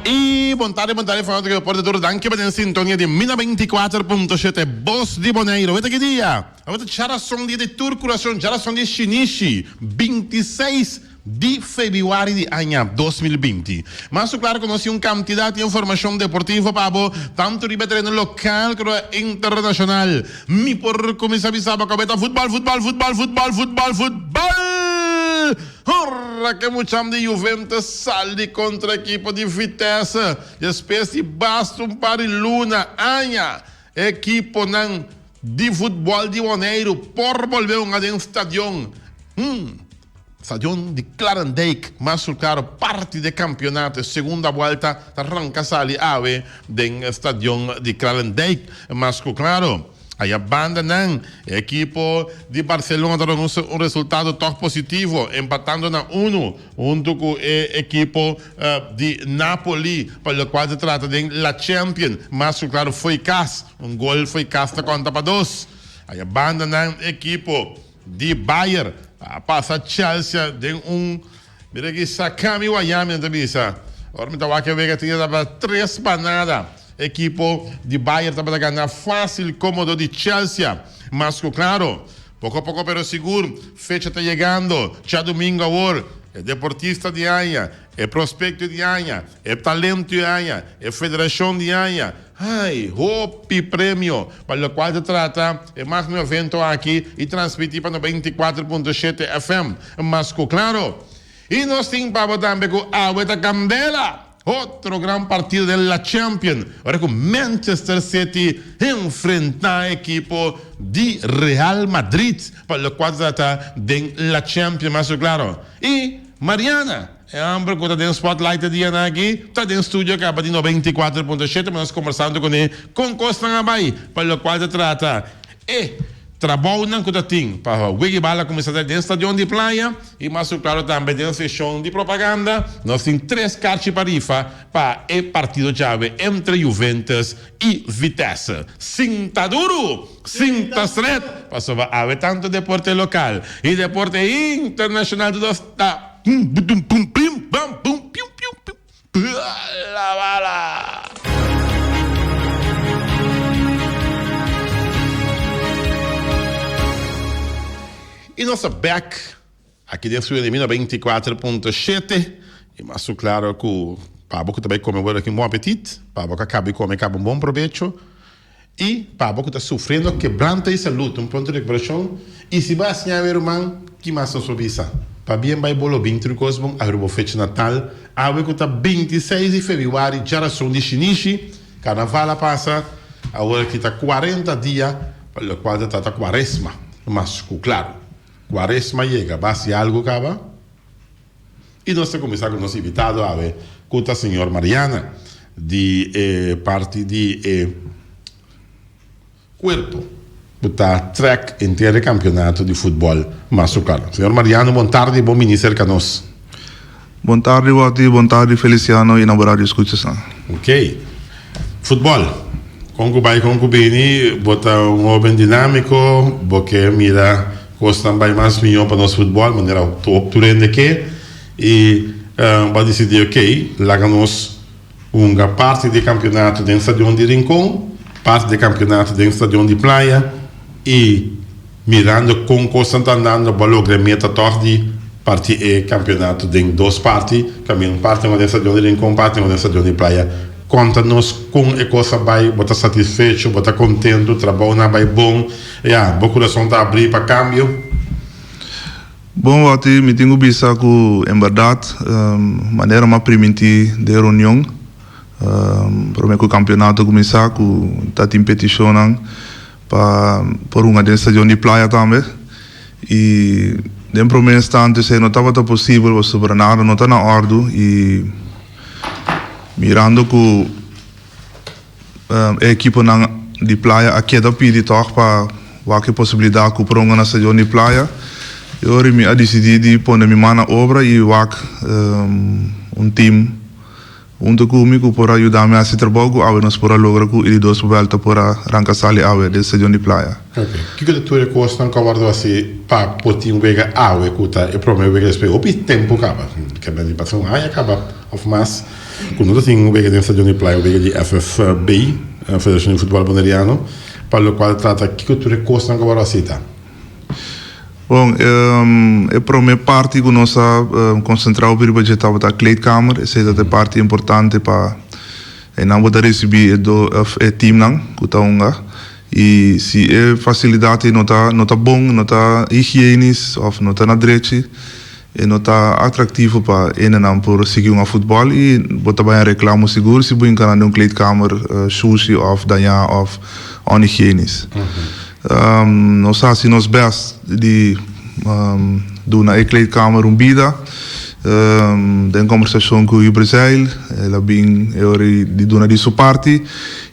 I bon tardi, bon tardi fanatiko di deporte tur. Danki pa den sintonia di Mina 24.7 Bos di Boneiru. Weta ki dia? Awor ta djarason dia di tur kurason, djarason di shinishi, 26 di febrüari di aña 2020. Mas ku klaru ku nos tin un kantidat di informashon deportivo pa bo, tantu riba e tereno lokal komo internashonal. Mi por kuminsá bisa bo ku awor ta futbòl, futbòl, futbòl, futbòl, futbòl, futbòl! Ora ke mucham di Juventus sali kontra ekipo di Vitesse despues di basta un par di luna, aña, ekiponan di futbòl di Boneiru por bolbe hunga den stadion. Hmm, stadion di Klarendijk, mas ku klaro parti di e kampionato, e segunda buelta ta ranka sali awe den stadion di Kralendijk, mas ku klaro. Aya banda nan, e ekipo di Barcelona ta duna un resultado tòg positivo, empatando na unu huntu ku e ekipo di Napoli, pa lokual ta trata den La Champion. Mas ku klaru fo'i kas, un gol fo'i kas ta konta pa dos. Aya banda nan, ekipo di Bayern a pasa Chelsea den un, mira aki sakami wayami nan ta bisa, ora mi ta wak e wega tin tabata tres pa nada. Ekipo di Bayern tabata gana fásil kómodo di Chelsea. Mas ku klaro, poko poko pero sigur, fecha ta yegando. Djadumingu awor, e deportista di aña, e prospekto di aña, e talento di aña, e federashon di aña, ai, hopi premio pa lokual ta trata e magno evento aki i transmití pa 94.7 FM. Mas ku klaro. I nos tin pa bo tambe ku awe ta kandela! Otro gran partido den La Champion ora cu Manchester City enfrenta ekipo di Real Madrid pa locual ta trata den La Champion mas cu claro. Y Mariana, e homber cu ta den spotlight e dianan aki, ta den studio caba di 94.7 pa nos conversando cune con cosnan a bay pa locual ta trata e Trabounan ku ta tin pa Wiggy Bala kuminsá ta den stadion di Playa i mas ku klaro tambe den seshon di propaganda. Nos tin tres karchi pa rifa pa e partido djawe entre Juventus i Vitesse. Sinta duru, sinta stret, pasobra awe tantu deporte lokal i deporte internashonal tur dos ta pum budum pum pim bam bum piu piu piu. La bala! I nos ta bek aki den studio di mi na 24.7 i mas su klaro ku pa bo ku ta bai kome bo tin bon apetit, pa bo ku a kaba di kome kaba un bon probecho i pa bo ku ta sufriendo kebranta di salud un pronto rekuperashon i si bo a siña awe ruman ki mas nos por bisa? Pabien bai bo lo bin tur kos bon awe bo fecha natal awe ku ta 26 di febrüari djarason di shinishi karnaval a pasa awor aki ta 40 dia pa lokual ta trata kuaresma mas ku klaru kuaresma yega ba hasi algu kaba? I nos ta kuminsá ku nos invitado awe ku ta señor Mariana di e parti di e kuerpo ku ta trèk henter e kampionato di futbòl Masukal. Señor Mariano bon tardi i bon bini serka nos. Bon tardi Watty, bon tardi Feliciano i nan bo radio escuchasnan. Ok. Futbòl, kon ku bai kon ku bini bo ta un hoben dinamiko, bo ke mira Kosnan bai mas mihó pa nos futbòl manera tur hende ke i bo a disidí ok laga nos hunga parti di e kampionato den stadion di Rincon, parti di e kampionato den stadion di Playa i mirando kon kosnan ta andando bo a logra e meta tòg di parti e kampionato den dos parti, kaminda un parti den stadion di Rincon, parti den stadion di Playa. Konta nos kon e kos a bai, bo ta satisfecho, bo ta kontentu, trabounan a bai bon. Ya, bo kurason ta abrí pa kambio? Bon, Watty, mi tin ku bisa ku en bèrdat, manera mi a primintí den reunion promé ku kampionato kuminsá ku ta tin petishonnan pa por hunga den stadion di Playa tambe. I den promé instante esei no tabata posibel pasobra nada no ta na òrdu i mirando ku. E ekiponan di Playa a keda pidi tòg pa wak e posibilidat ku por hunga na stadion di Playa. E ora mi a disidí di pone mi man na obra i wak un tim Hunto ku mi ku por a yuda mi hasi trabou ku awe nos por a logra ku e di dos buelta por a ranka sali awe den stadion di Playa. Ok. Kiko ta tur e kosnan ku a wòrdu hasi pa por tin un wega awe ku ta e promé wega despues hopi tempu kaba? Kende di pasa un aña kaba òf mas ku no ta tin un wega den stadion di Playa, un wega di FFB, Federashon di Futbòl Boneriano, pa lokual trata kiko tur e kosnan ku a wòrdu hasi ta? Bon, e prome parti ku nos a konsentrá hopi riba dje tabata kleedkamer. Esei ta e parti importante pa einan bo ta risibí e do òf e timnan ku ta hunga. I si e fasilidat ei no ta no ta bon, no ta higiénis òf no ta na drechi, e no ta atraktivo pa hendenan por sigui hunga futbòl i bo ta bai a reklamo sigur si bo hinka nan den un kleedkamer shushi òf dañá òf onhigiénis. Nos hasi nos bèst di duna e kleedkamer un bida. Den kombersashon ku Hubert Zeil, el a bin e ora di duna di su parti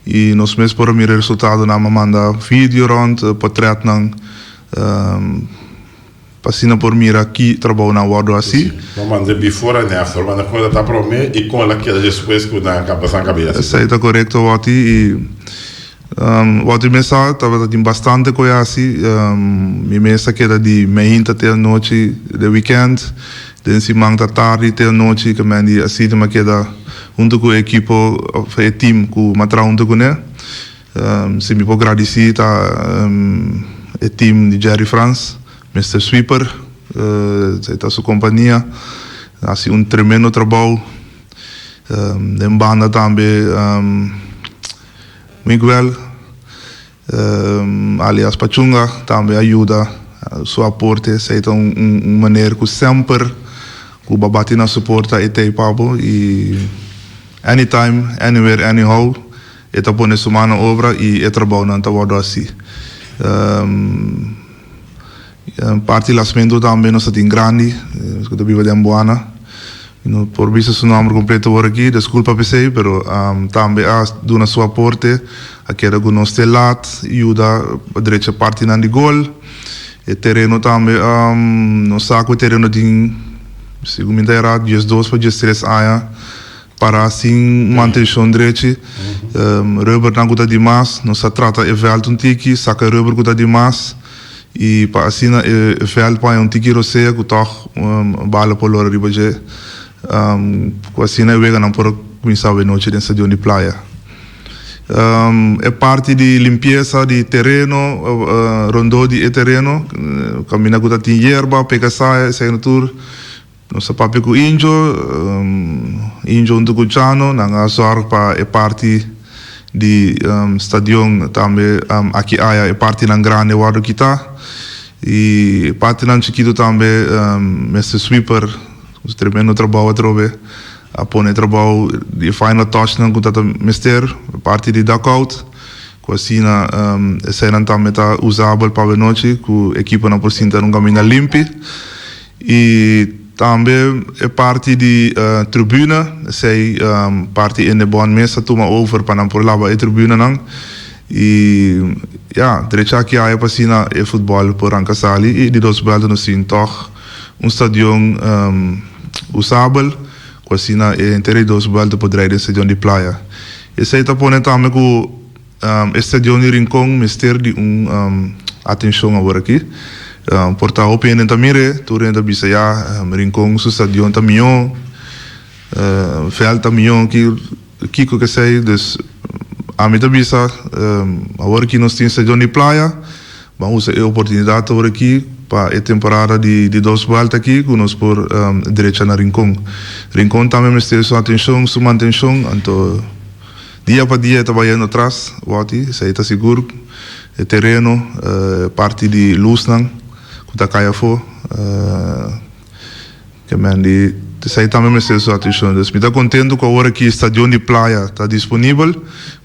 i nos mes por a mira e resultadonan. A manda video rònt, pòtrètnan. Pa asina por mira ki trabounan wòrdu hasí. Bo manda before and after, bo manda kon el a ta promé i kon el a keda despues ku nan a kaba san kabes. Esei ta korekto Wòti i Wòti mes sa tabata tin bastante ku e hasi. Mi mes a keda di meinta te anochi den wikènt, den siman ta tardi te anochi ke men di asina mi a keda huntu ku e ekipo òf e tim ku mi a traha huntu kuné. Si mi por gradisí ta e team di Jerry Frans, Mister Sweeper, esei ta su kompania, a hasi un tremendo trabou. Den banda tambe Miguel alias Pachunga tambe a yuda su aporte, esei ta un maner ku semper ku bo a bati na su porta e t'ei pa bo i anytime, anywhere, anyhow. E ta pone su man na obra i e trabounan ta wòrdu hasí. Parti lasmentu tambe nos ta tin grandi, nos ku ta biba den Buana. Mi no por bisa su nòmber kompleto awor aki, deskulpa p'esei, pero tambe a duna su aporte, a keda ku nos te lat, yuda pa drecha partinan di gol. E tereno tambe, nos sa ku e tereno tin, segun mi ta erá, diesdos pa diestres aña. Para sin mantenshon drechi, rubbernan ku ta dimas, nos ta trata e vèlt un tiki, saka e rubber ku ta dimas i pa asina e vèlt por haña un tiki rosea ku tòg bala por lora riba dje, ku asina e weganan por a kuminsá awe nochi den stadion di Playa. E parti di limpiesa di tereno, rondó di e tereno, kaminda ku ta tin yerba, pega saya, esei nan tur. Nos a papia ku Injo, Injo huntu ku Chano, nan a zòrg pa e parti di stadion tambe aki aya e partinan grandi a wòrdu kitá i e partinan chikitu tambe Mister Sweeper ku su tremendo trabou atrobe a pone trabou di e final touchnan ku ta ta mester, e parti di dugout ku asina eseinan tambe ta usabel pa awenochi ku ekiponan por sinta na un kaminda limpi. I tambe e parti di tribuna, esei parti Indebon mes a tuma over pa nan por laba e tribunanan. I ya, drecha aki aya pa asina e futbòl por ranka sali i di dos buelta nos tin tòg un stadion usabel ku asina e henter di dos buelta por drai den stadion di Playa. Esei ta pone tambe ku. E stadion di Rincon mester di un atencion awor aki. Por ta hopi hende ta mir'e, tur hende ta bisa ya Rincon su stadion ta mihó, veld ta mihó, kiko kesei. Dus ami ta bisa awor aki nos tin stadion di Playa, ban usa e oportunidad awor aki pa e temporada di dos buelta aki ku nos por drecha na Rincon. Rincon tambe mester su atencion, su mantencion, anto. Dia pa dia e ta bayendo tras, Wòti, esei ta sigur. E tereno, e parti di lusnan ku ta kai afó, ke men di esei tambe mester su atenshon. Dus mi ta kontentu ku awor aki stadion di Playa ta disponibel,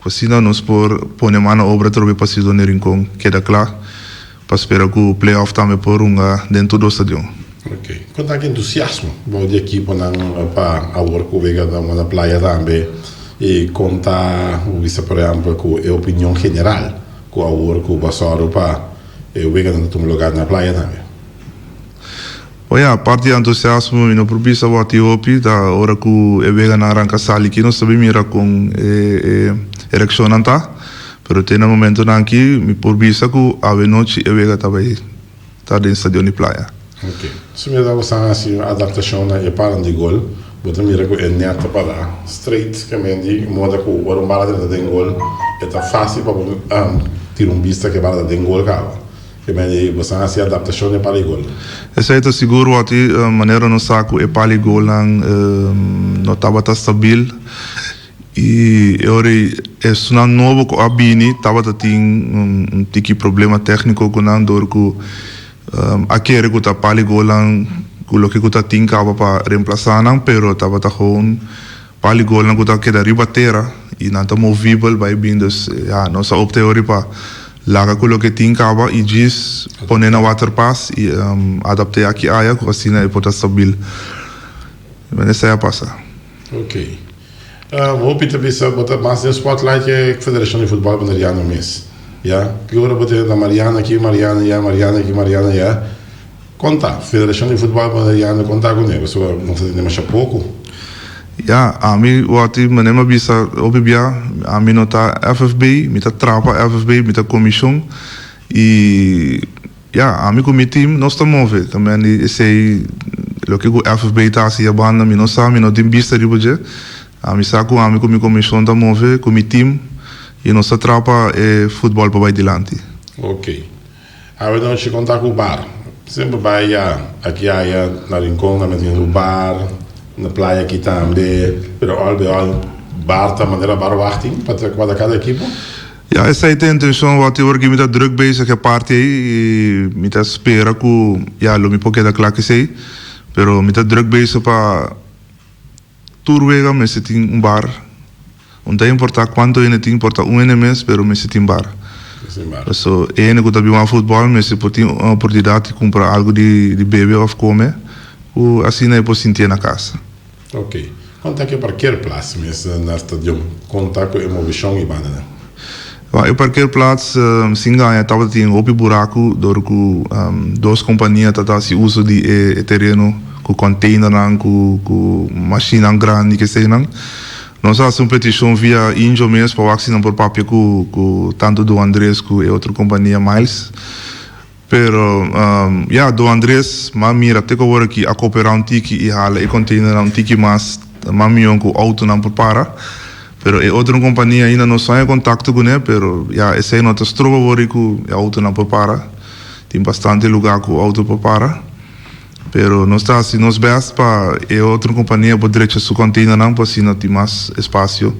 ku asina nos por pone man na obra atrobe pa Sidon di Rincon keda kla. Pa spera ku play-off tambe por hunga den tur dos stadion. Ok. Kon ta ki entusiasmo bou di ekiponan pa awor ku wega na playa tambe i kon ta bo bisa por ehempel ku e opinion general ku awor ku bo a sòru pa e weganan ta tuma lugar na playa tambe? Bo ya, parti di entusiasmo mi no por bisa wak tin hopi, ta ora ku e weganan ranka sali aki nos ta bin mira kon e e reakshonnan ta, pero te na momentonan aki mi por bisa ku awenochi e wega ta bai ta den stadion di Playa. Ok. Si mi ta boso a hasi un adaptashon na e palan di gol, bo ta mira ku e nèt ta pará straight, ke men di moda ku ora un bala drenta den gol e ta fásil pa bo tira un bista ku e bala ta den gol kaba. Ke men di boso a hasi adaptashon na e pala di gol. Esei ta sigur wòrdu manera nos sa ku e pala di golnan no tabata stabil i e ora ei esunnan nobo ku a bini tabata tin un tiki problema tèkniko ku nan dor ku A kere ku ta pali golnan ku loke ku ta tin kaba pa remplasá nan, pero tabata gewoon pali golnan ku ta keda riba tera i nan ta movibel bai bin. Dus ya, nos a opta e ora pa laga ku loke tin kaba i djis pone na waterpas i adapt'é aki aya ku asina e por ta stabil. Esei a pasa. Ok. Hopi ta bisa bo ta mas den spotlight ke Federashon di Futbòl Boneriano mes. Ya, ki ora bo ta na Mariana aki, Mariana ya, Mariana aki, Mariana ya. Kon ta? Federashon di Futbòl Boneriano kon ta kuné? Pasobra nos ta tende masha poko. Ya, ami wòrdu manera mi a bisa hopi bia, ami no ta FFB, mi ta traha pa FFB, mi ta komishon i. Ya, ami ku mi team nos ta move. Ta men di esei loke ku FFB ta hasi yabanda mi no sa, mi no tin bista riba dje. Ami sa ku ami ku mi komishon ta move ku mi team i nos ta traha pa e futbòl pa bai dilanti. Ok. Awe nochi kon ta ku bar? Semper bai ya aki aya na Rincon na mester tin su bar, na playa aki tambe, pero òl be òl bar ta manera bar wachting pa ta kada ekipo? Ya esei ta e intencion wou tin ora ki mi ta druk bezig e parti ei y mi ta spera cu ya lo mi por keda cla cu esei pero mi ta druk bezig pa tur wega mester tin un bar un ta importa cuanto hende tin por ta un hende mes pero mester tin bar paso e hende cu ta bin wak futbol mester por tin un oportunidad di cumpra algo di bebe of come cu asina e por sintié na casa. Ok. Kon ta ku e parkeerplaats mes na stadion? Kon ta ku e movishon i bandanan? Bon, e parkeerplaats sin gaña tabata tin hopi buraku dor ku dos kompania ta ta hasi uso di e tereno ku konteinernan, ku ku mashinnan grandi keseinan. Nos a hasi un petishon via Injo mes pa wak si nan por papia ku ku tantu Don Andres ku e otro kompania Miles. Pero, ya, Don Andres, m'a mira te ku awor aki a koperá un tiki i hala e konteinernan un tiki mas, mas mihó ku outonan por para. Pero e otro kompania ainda no sa en kontakto kuné, pero ya, esei no ta stroba awor ku e outonan por para. Tin bastante lugá ku outo por para. Pero nos ta hasi nos bèst pa e otro kompania por drecha su konteinernan pa asina tin mas espasio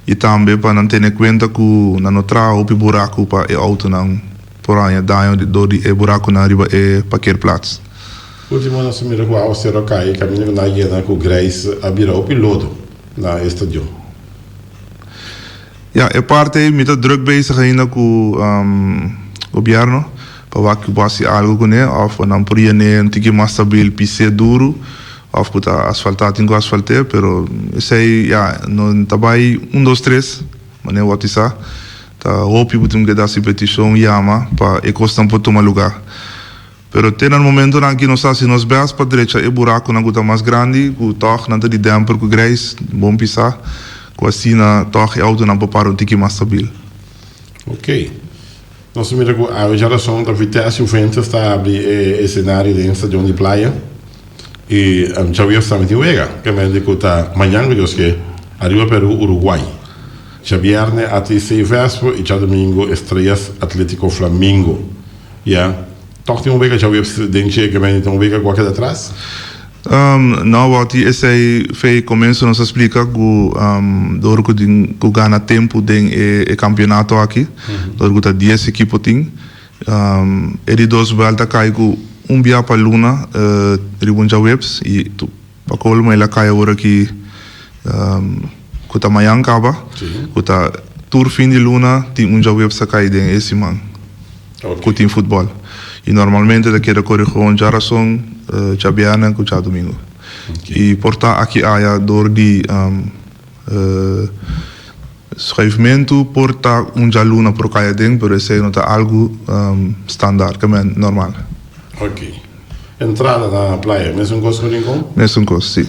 i tambe pa nan tene kuenta ku nan no traha hopi buraku pa e outonan. Por haña daño dor di e burakunan riba e parkeerplaats. Ultimo nos a mira ku awasero a kai, kaminda ku nan a yena ku greis a bira hopi lodo na e stadion. Ya, e parti ei mi ta druk bezig ainda ku gobierno pa wak ku por hasi algu kuné òf nan por yen'é un tiki mas stabil pis'é duru òf ku ta asfaltá tin ku asfalt'é pero esei ya no ta bai un dos tres manera wòrdu sa. Ta hopi bo tin keda hasi petishon, yama pa e kosnan por tuma lugá. Pero te na momentonan aki nos ta hasi nos bèst pa drecha e burakunan ku ta mas grandi, ku tòg nan ta di dèmper ku greis bon pisá, ku asina tòg e outonan por para un tiki mas stabil. Ok. Nos ta mira ku awe djarason ta Vitesse Juventus ta abri e esenario den Stadion di Playa i djawies tambe tin wega, kemende ku ta mañan ku Dios ke, Ariba Peru Uruguay. Djabierne ATC Vespo i djadomingo Estrellas Atletico Flamingo. Ya. Tòg tin un wega djaweps den dje ke mende tin un wega ku a keda atras? No, Wouty, esei fei komenso nos a splika ku dor ku tin ku gana tempu den e kampionato aki, dor ku ta dies ekipo tin, e di dos buelta kai ku un bia pa luna riba un djaweps i Pa colmo el a cay awor aki cu ta mañan caba, cu ta tur fin di luna tin un djaweps ta cay den e siman cu tin futbol. Y normalmente ta keda core gewoon djarason, djabièrnè cu djadomingo. Y por ta aki aya door di schuifmentu por ta un djaluna por cay aden, pero esey no ta algo standaard, normal. Entrada na Playa, mesun kos ku Rincon? Mesun kos, si.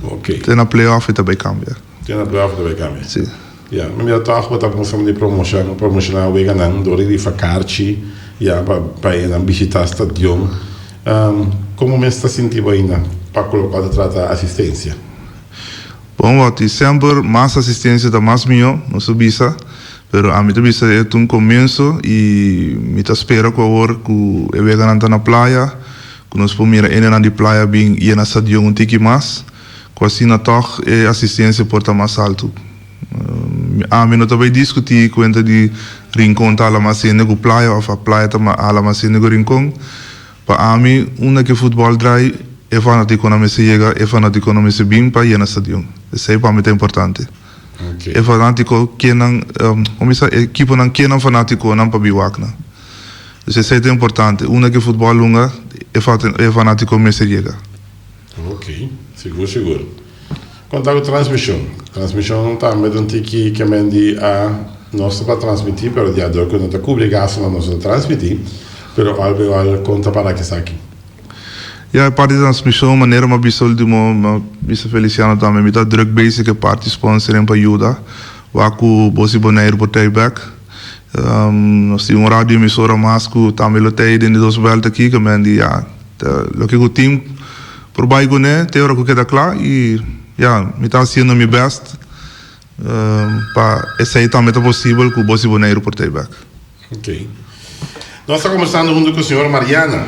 Ok. Te na play-off e ta bai kambia. Te na play-off e ta bai kambia. Si. Ya, mi mira tòg bo ta kuminsá di promosha, promoshoná weganan dor di rifa karchi, ya, pa pa e nan bishitá stadion. Komo mes ta sinti bo ainda pa ku lokual ta trata asistensia? Bon Watty, semper mas asistensia ta mas mihó, nos a bisa, pero ami ta bisa e ta un komienso i mi ta spera ku awor ku e weganan ta na playa, ku nos por mira hendenan di playa bin yena stadion un tiki mas, ku asina tòg e asistensia por ta mas altu. Ami no ta bai diskutí kuenta di Rincon ta hala mas hende ku playa òf a playa ta hala mas hende ku Rincon. Pa ami, unda ku e futbòl drai, e fanatikonan mester yega, e fanatikonan mester bin pa yena stadion. Esei pa mi ta importante. E fanatiko ke nan, komo bisa, e ekiponan ke nan fanatikonan pa bin wak nan. Dus esei ta importante. Unda ku e futbòl hunga, e fanatiko mester yega. Ok, sigur sigur. Konta ku transmishon. Transmishon tambe ta un tiki ke men di a nos ta pa transmití, pero di ador ku no ta kubri gastunan nos no ta transmití, pero al be al kon ta para esaki? Ya, e parti di transmishon, manera mi a bisa ultimo, mi a bisa Feliciano tambe, mi ta druk bezig ku e parti sponsoring pa yuda wak ku Bos di Boneiru por tei bek. Nos tin un radio emisora mas ku tambe lo tei den di dos buelta aki, ke men di ya, Ta loke ku tin por bai kuné te ora ku keda kla i ya mi ta hasiendo mi bèst pa esei tambe ta posibel ku Bos di Boneiru por tei bèk. Ok. Nos ta kombersando huntu ku señor Mariana.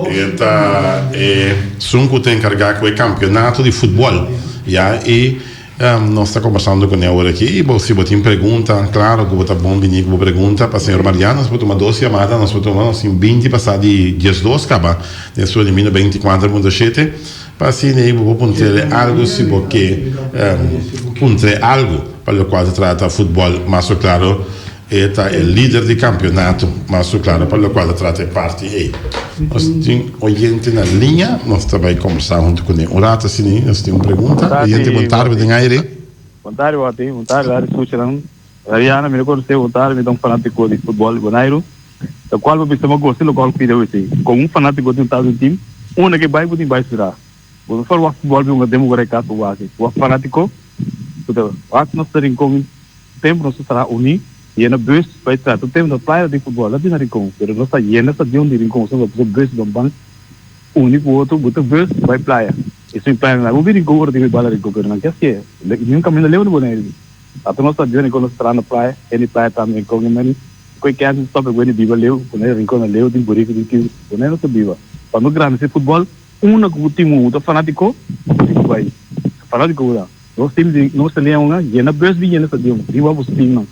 E ta esun ku ta enkargá ku e kampionato di futbòl ya i Nos ta kombersando kuné awor aki i bo si bo tin pregunta, klaro ku bo ta bon bini ku bo pregunta pa señor Mariano. Nos por tuma dos yamada, nos por tuma, nos tin binti pasá di diesdos kaba den estudio di mil 24.7 pa asina ei bo por puntr'é algu si bo ke puntr'é algu pa lokual ta trata futbòl mas ku klaro. E ta e lider di kampionato, mas su klaro pa lokual ta trata e parti ei. Nos tin oyente na liña, nos ta bai kombersá huntu kuné un rato asina. Nos tin un pregunta. Oyente, bon tardi, bo den aire. Bon tardi, Watty. Bon tardi, Radio Suchanan. Rariana, mi no konosé, bon tardi, mi ta un fanátiko di futbòl di Boneiru. Lokual bo bisa mi a gosta lokual ku pidi awesei. Komo un fanátiko di un tal di un tim, unda ke bai bo tin bai sudá. Bo no for wak futbòl bi hunga den bo kore kas bo wak. Wak fanátiko ku ta wak nos ta Rincon. Tempu nos ta traha uní, yena bus bai traha. Tur tempu na playa tin futbòl, no tin na Rincon, pero nos ta yena stadion di Rincon, so pasobra bus don ban uni ku otro, buta bus bai playa. Esun playa nan bo bin Rincon ora tin bai bala Rincon, pero nan ke hasié. Niun kaminda leu na Boneiru. Ata nos stadion Rincon nos ta traha na playa, hende di playa tambe Rincon e meni koe kèns stòp e wende biba leu, Boneiru Rincon na leu tin buriku tin kiwi, Boneiru nos ta biba. Pa no grandesé futbòl, unda ku tin un ta fanátiko, tin ku bai. Fanátiko ku ta. Nos tim di nos tenia un yena bus di yena stadion riba boso timnan.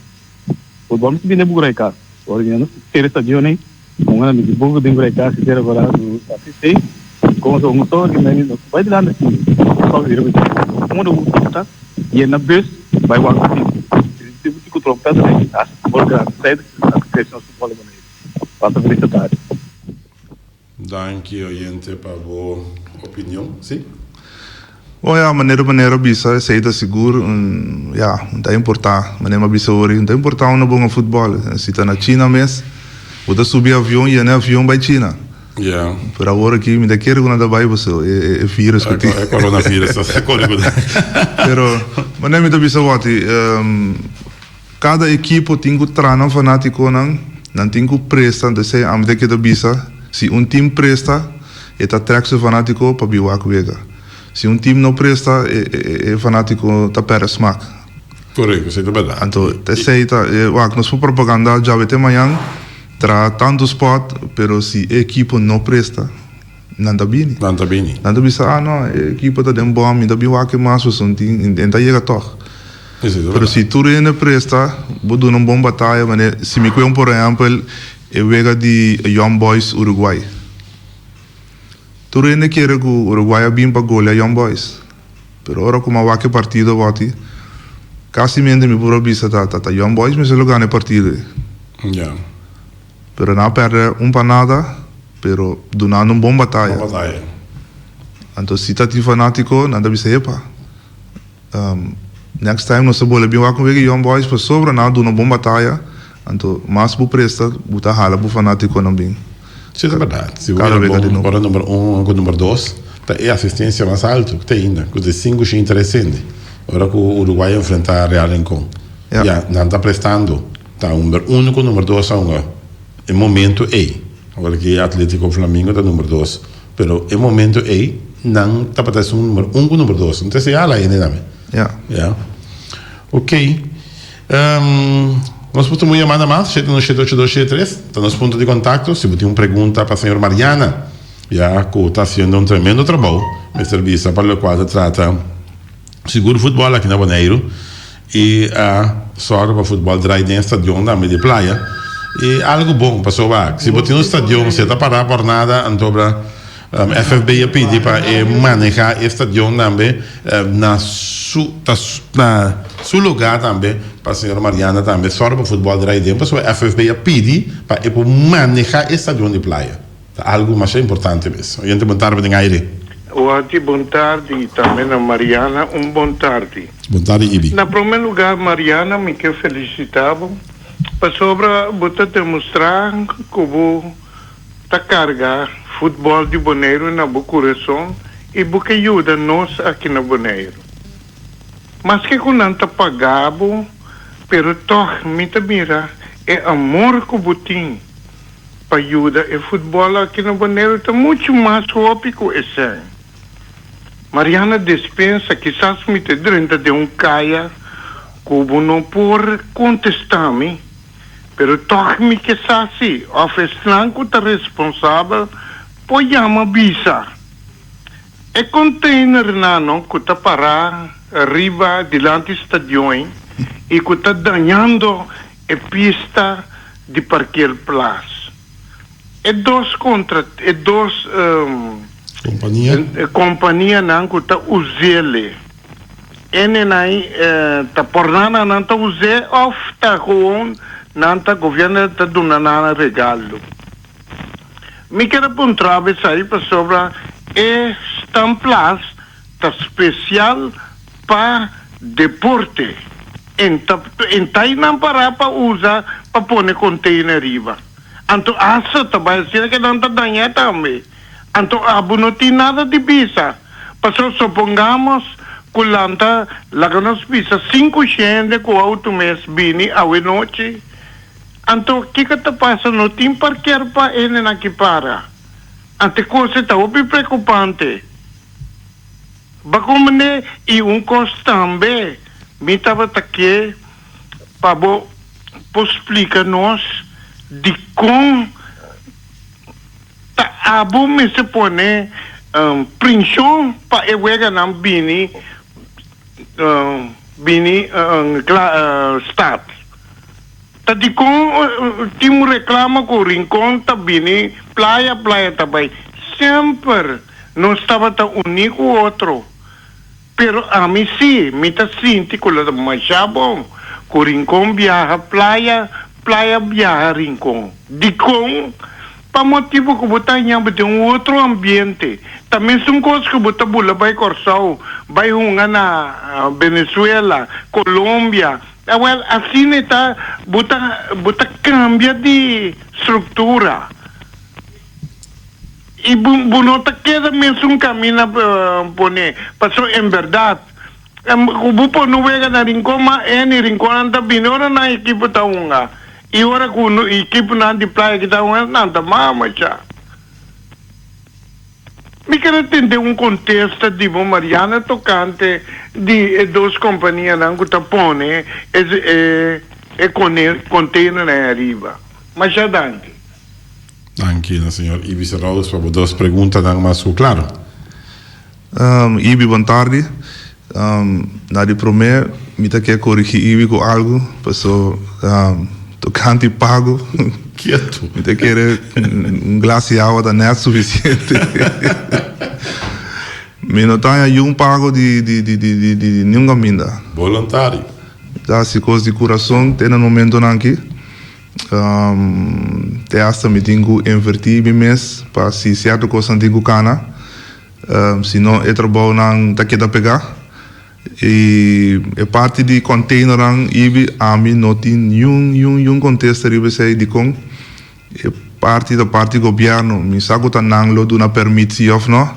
Futbol mester bini bukura e kas. Ora di nos sera stadion ei, un a miti buku den bukura e kas i sera kora su asistei. Komo so un so di meni nos bai dilanti si so bira ku un un ta yena bus bai wak su tim. Si si ku trompeta den hasi futbol grandi. Esei ta krese nos futbol di Boneiru. Pasa felis tardi. Danki oyente pa bo opinion. Si. Bon ya, manera manera a bisa esei ta sigur un ya, un ta importá, manera mi a bisa ori, un ta importá unda bo hunga futbòl. Si ta na China mes, bo ta subi avion, yena e avion bai China. Ya. Pero awor aki mi ta kere ku nan ta bai pasobra e e virus ku tin. E coronavirus ta kore ku nan. Pero manera mi ta bisa wòti, Kada ekipo tin ku traha nan fanátikonan, nan tin ku presta, anto esei ami ta keda bisa, si un tim presta, e ta trèk su fanátiko pa bin wak wega. Si un tim no presta, e e fanátiko ta pèrdè smak. Korekto, esei ta bèrdat. Anto esei ta, wak, nos por propaganda djawe te mañan, traha tantu spòt, pero si e ekipo no presta, Nan ta bini. Nan ta bini. Nan ta bisa, ah no, e ekipo ta den bòm, mi ta bin wak e mas pasobra tin, e ta yega tòg. Pero si tur hende presta, bo duna un bon bataya, manera, si mi kue por ehèmpel e wega di Young Boys Uruguay. Tur hende kere ku Uruguay a bin pa golea Young Boys. Pero ora ku mi a wak e partido awor, kasimente mi por a bisa ta ta Young Boys mester lo gana e partido ei. Pero nan a pèrdè un pa nada, pero dunando un bon bataya. Bon bataya. Anto si ta tin fanátiko, nan ta bisa, Epa, next time nos ta bolbe bin wak un wega Young Boys pasobra nan a duna un bon bataya, anto mas bo presta, bo ta hala bo fanátikonan bin. Si ta berdad. Si bo mira bon, ora number un ku number dos ta e asistencia mas alto ku ta ainda, ku ta sinku shin tres hende. Ora ku Uruguay a enfrenta Real Rincon, ya nan ta prestando ta number uno ku number dos a hunga e momento ey. Awor ki Atletico Flamingo ta number dos, pero e momento ey nan tabata esun number un ku number dos. Entonces ya la hende tambe. Ya. Ok. Nos por tuma un yamada mas, shete uno shete ocho dos shete tres, ta nos punto di contacto. Si bo tin un pregunta pa señor Mariana, ya cu ta haciendo un tremendo trabou, mester bisa pa locual ta trata sigur futbol aki na Boneiru y a zorga pa futbol draai den e stadion tambe di Playa. Y algo bon, pasobra si bo tin un stadion, si e ta para por nada, anto bra. FFB a pidi pa e maneha e stadion tambe na su ta na su lugar tambe pa señor Mariana tambe sòru pa futbòl drai den pasobra FFB a pidi pa e por maneha e stadion di Playa. Ta algu masha importante mes. Oyente bon tarde den aire. Wati bon tardi y tambe na Mariana un bon tardi. Bon tardi Ibi. Na prome lugar Mariana mi ke felicita bo pasobra bo ta demostra cu bo Ta karga futbòl di Boneiru na bo kurason i bo ke yuda nos aki na Boneiru. Maske ku nan ta paga bo, pero tòg mi ta mira e amor ku bo tin pa yuda e futbòl aki na Boneiru ta muchu mas hopi ku esei. Mariana Despensa, kisas mi ta drenta den un kaya ku bo no por kontestá mi. Pero tòg mi ke sa si òf esnan ku ta responsabel por yama bisa. E konteinernan ku ta pará riba dilanti stadion i ku ta dañando e pista di parkeerplaats. E dos kontra e dos Kompania. Kompanianan ku ta us'el. Enenan ta pornana nan ta us'é òf ta gewoon nan ta gobièrnu ta duna nan regalo. Mi ker a puntra bo esei pasobra e standplaats ta spesial pa deporte. En ta en ta einan pará pa usa pa pone container riba. Anto asta ta bai asina ke nan ta dañ'é tambe. Anto abo no tin nada di bisa. Pasobra supongamos ku lanta laga nos bisa sinku shende ku outo mes bini awe nochi, anto kiko ta pasa? No tin parker pa hendenan ki para. Anto e kos ei ta hopi preokupante. Bakomende i un kos tambe mi tabata ke pa bo por splika nos dikon Ta abo mester pone prinshon pa e weganan bini bini stad. Ta dikon tin un reklamo ku Rincon ta bini playa, playa ta bai. Semper nos tabata uní ku otro. Pero ami sí, mi ta sinti ku lo ta masha bon ku Rincon biaha playa, playa biaha Rincon. Dikon? Pa motibu ku bo ta haña bo den un otro ambiente. Ta mesun kos ku bo ta bula bai Kòrsou, bai hunga na Venezuela, Colombia. Awèl, asina e ta, bo ta bo ta kambia di struktura. I bo bo no ta keda mesun camina pone, paso en berdad cu bo por no wega na Rincon ma eni Rinconnan ta bini ora nan equipo ta hunga i ora cu equiponan di Playa ki ta hunga nan ta mama cha. Mi kere tende un contesta di bo Mariana tocante di e dos companianan cu ta pone e e containernan ariba. Masha danki. Danki na señor Ibis Rhodes pa bo dos preguntanan mas ku klaro. Ibi bon tardi. Na di promé mi ta ke korigí Ibi ku algu paso tokante pago Kieto. mi ta kere un glas di awa ta nèt sufisiente. Mi no ta haña yun pago di di di di di niun kaminda. Boluntario. Mi ta hasi kos di kurason te na momentonan aki. Te hasta mi tin ku invertí mi mes pa si sierto kosnan tin ku kana, si no e trabounan ta keda pegá. I e parti di containernan ibi ami no tin niun niun niun kontesta riba esei dikon. parti ta parti gobièrnu, mi sa ku ta nan lo duna pèrmit si òf no,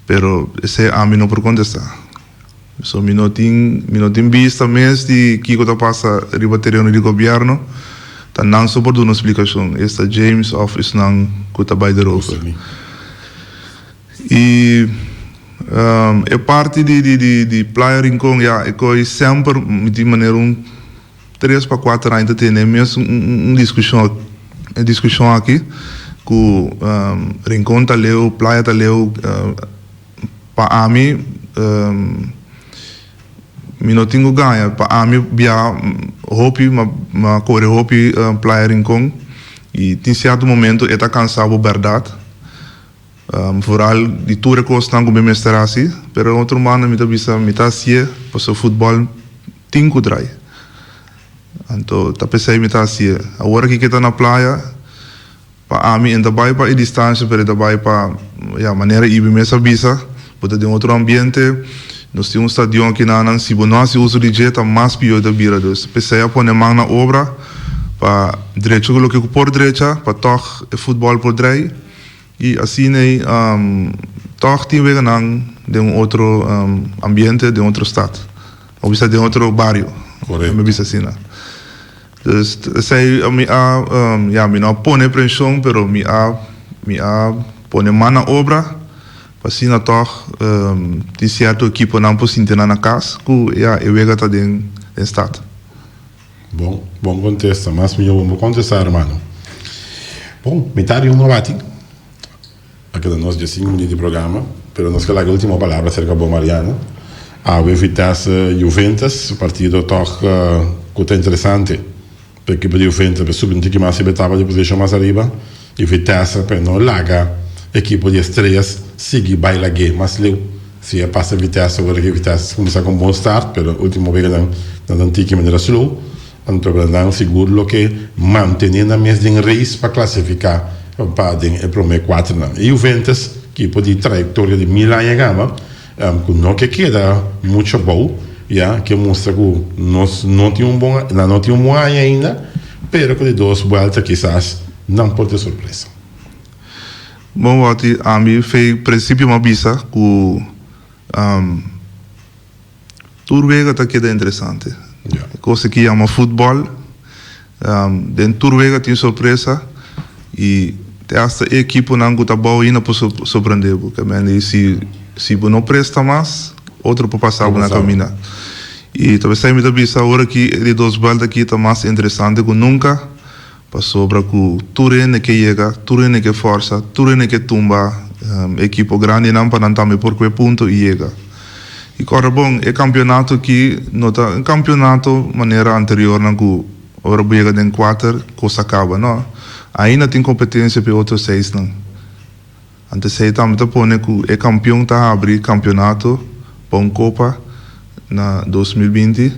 pero esei ami no por kontestá. So mi no tin mi no tin bista mes di kiko ta pasa riba tereno di gobièrnu, ta nan so por duna un splikashon, esta James òf esnan ku ta bai derover. I e parti di di di Playa Rincon ya e koi semper mi tin manera un tres pa kuater aña ta tene e mes un diskushon e diskushon aki ku Rincon ta leu, Playa ta leu. Pa ami mi no tin ku gaña, pa ami bia hopi m'a kore hopi Playa Rincon i tin sierto momento e ta kansa bo bèrdat, vooral di tur e kosnan ku mi mester hasi, pero otro banda mi ta bisa mi ta hasié pasobra futbòl tin ku drai, anto ta p'esei mi ta hasié. Awor aki ke ta na playa. Pa ami en ta bai pa e distancia pero e ta bai pa ya manera Ibi mes a bisa bo ta den otro ambiente nos tin un stadion aki nanan si bo no haci uso di dje ta mas pio e ta bira dus p'esei a pone man na obra pa drecha ku loke ku por drecha pa tog e futbol por drei y asina ei tog tin weganan den un otro ambiente den otro stad o bisa den otro bario mi bisa asina. Dus esei mi a, ya, mi no a pone prenshon, pero mi a, mi a pone man na obra pa asina tòg tin sierto ekiponan por sinti nan na kas ku, ya, e wega ta den den stat. Bon, bon kontesta. Mas mihó bo kontestá, hermano. Bon, mitar di un no bati. A keda nos diesinku minüt di programa, pero nos ke laga e ultimo palabra serka bo, Mariano. Awe Vitesse Juventus, partido tòg ku ta interesante pa ekipo di Juventus pa subi un tiki mas riba e tabla di posishon mas ariba i Vitesse pa e no laga ekipo di Estrellas sigui bai lag'é mas leu. Si e pasa Vitesse ora ke Vitesse kuminsá ku un bon start, pero ultimo weganan nan ta un tiki manera slow. Anto nan sigur lo ke mantené nan mes den race pa klasifiká pa den e promé kuaternan. E Juventus, ekipo di trayektoria di mil aña kaba, ku no ke keda muchu abou, ya ke mustra ku nos no tin un bon, nan no tin un bon aña ainda, pero ku di dos buelta kisas nan por tin sorpresa. Bon Wouty, ami fei prinsipio m'a bisa ku. Tur wega ta keda interesante. E cosa ki yama futbol, den tur wega tin sorpresa y te hasta e ekiponan cu ta abao ainda por sorprende bo. Ke mende si si bo no presta mas, otro por pasa bo na caminda. Y ta besei mi ta bisa awor aki e di dos buelta aki ta mas interesante cu nunca. Pasobra ku tur hende ke yega, tur hende ke forsa, tur hende ke tumba ekipo grandinan pa nan tambe por kue punto i yega. I kòrda bon, e kampionato aki no ta un kampionato manera anteriornan ku ora bo yega den kuater kos a kaba, no. Ainda tin kompetensia pa e otro seisnan. Anto esei tambe ta pone ku e kampion ta habri kampionato pa un kopa na 2020,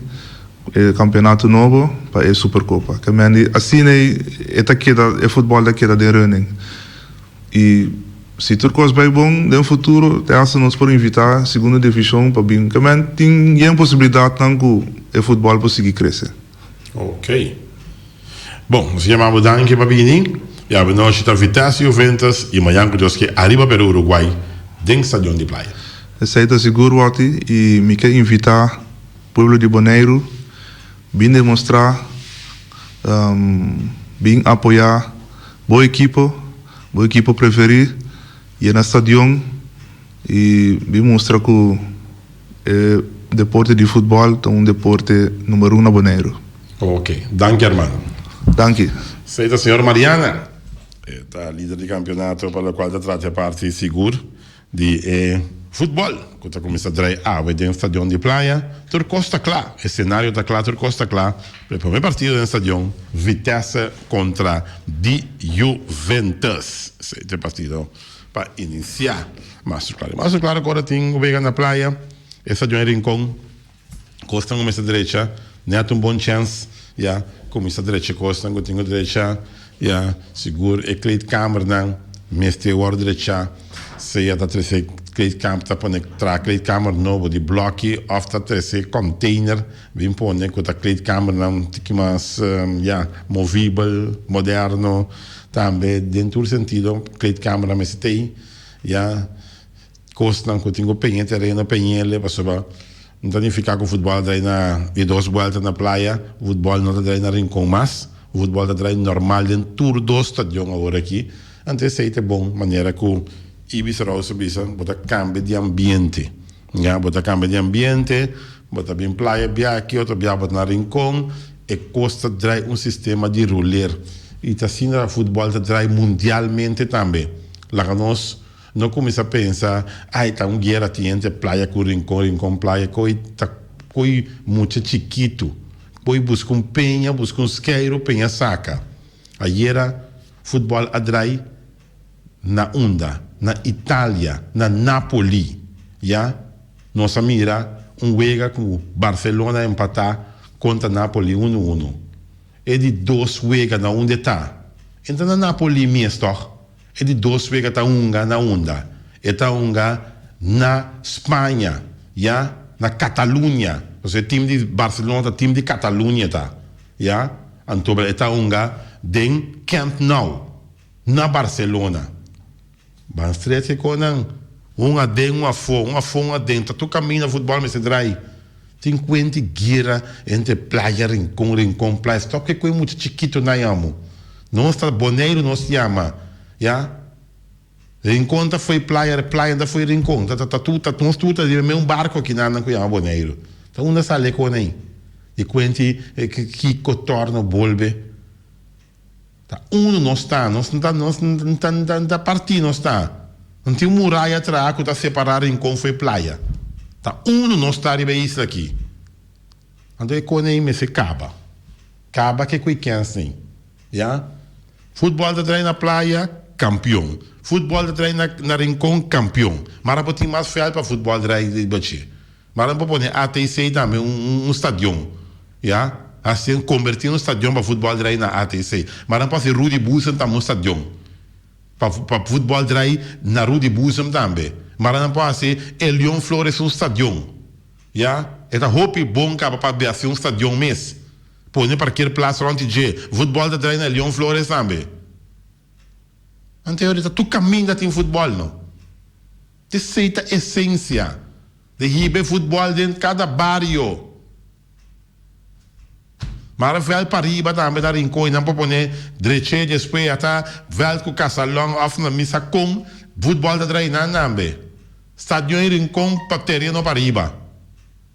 e kampionato nobo pa e Superkopa. Ke men di asina ei e ta keda, e futbòl ta keda den running. I si tur kos bai bon den futuro te hasta nos por invitá segundo divishon pa bin. Ke men tin yen posibilidatnan ku e futbòl por sigui krese. Ok. Bon, nos yama bo danki pa bini. I awenochi ta Vitesse Juventus i mañan ku Dios ke ariba Peru Uruguay den Stadion di Playa. Esei ta sigur Watty i mi ke invitá pueblo di Boneiru bin demostrá, bin apoyá bo ekipo, bo ekipo preferí, yena stadion i bin mustra ku E deporte di futbòl ta un deporte number un na Boneiru. Ok, danki hermano. Danki. Esei ta señor Mariana. E ta lider di campeonato pa locual ta trata e parti sigur di e futbol cu ta cuminsa drai awe den Stadion di Playa. Tur cos ta cla, e scenario ta cla, tur cos ta cla pa e prome partido den stadion, Vitesse contra di Juventus. Esei ta e partido Pa inicia mas claro. Mas claro cu ora tin wega na playa, e stadion e Rincon, cosnan cu mester drecha, net un bon chance, ya, cuminsa drecha cosnan cu tin cu drecha, ya, sigur e kleedkamernan mester wordo drecha, sea ta trece kleedkamer, ta pone traha kleedkamer nobo di bloki of ta trece container bin pone cu ta kleedkamernan un tiki mas, ya, movibel, moderno. Tambe den tur sentido kleedkamernan mester t'ei, ya. Kosnan ku tin ku peña tereno peñele pasobra no ta nifiká ku futbòl a drai na di dos buèlta na playa, futbòl no ta drai na Rincon mas, futbòl ta drai normal den tur dos stadion awor aki. Anto esei ta e bon manera ku Ibis Rouse a bisa, bo ta kambia di ambiente, ya, bo ta kambia di ambiente, bo ta bin playa bia aki otro bia bo ta na Rincon, e kos ta drai un sistema di ruler i ta asina futbòl ta drai mundialmente tambe. Laga nos. No cuminsa pensa, ay ta un guera tin entre playa cu rincon, rincon playa, coy ta coy mucha chikitu, coy busca un peña, busca un skeiro, peña saca. Ayera futbol a drai na unda? Na Italia, na Napoli, ya. Nos a mira un wega cu Barcelona a empata contra Napoli uno uno. E di dos wega na unda e ta? E ta na Napoli mes toch? E di dos wega ta hunga na unda? E ta hunga na Spaña, ya, na Cataluña. Pasobra e team di Barcelona ta team di Cataluña ta, ya. Anto e ta hunga den Camp Nou, na Barcelona. Ban stret ke konan, un aden, un afó, un afó, un aden. Ta tur kaminda futbòl mester drai. Tin kuenti guera entre Playa Rincon, Rincon Playa. Stop ke koe mucha chikito nan yamo. Nos ta Boneiru nos yama, ya. Rincon ta fo'i Playa, Playa ta fo'i Rincon. Ta ta tur ta nos tur ta riba meun barco aki nan ku yama Boneiru. Ta unda sali e kon ei? Di kuenti kiko torno bolbe. Ta unu nos ta, nos no ta nos no ta no ta partí nos ta. No tin un muraya traha ku ta separá Rincon fo'i Playa. Ta unu nos ta riba e isla aki. Anto e kos ei mester kaba. Kaba ke ku e kèns ei. Ya. Futbòl ta trae na Playa, kampion. Futbòl ta trae na na Rincon, kampion. Mara bo tin mas vèlt pa futbòl drai riba dje. Mara bo pone ATC tambe un un stadion. Ya, hasi converti un stadion pa futbol drai na ATC. Maar nan por hasi Rudy Boezem tambe un stadion pa pa futbol drai na Rudy Boezem tambe. Maar nan por hasi Elion Flores un stadion. Ya, e ta hopi bon caba pa hasi un stadion mes. Pone parkeerplaats rond di dje. Futbol ta drai na Elion Flores tambe. Anto ta tur caminda tin futbol no. Esey ta esencia di hiba e futbol den cada bario. Mara veld pariba tambe ta Rincon y nan por pone dreche despues ya ta veld cu Casalon of na misa con voetbal ta draai nan tambe. Stadion y Rincon pa tereno pariba.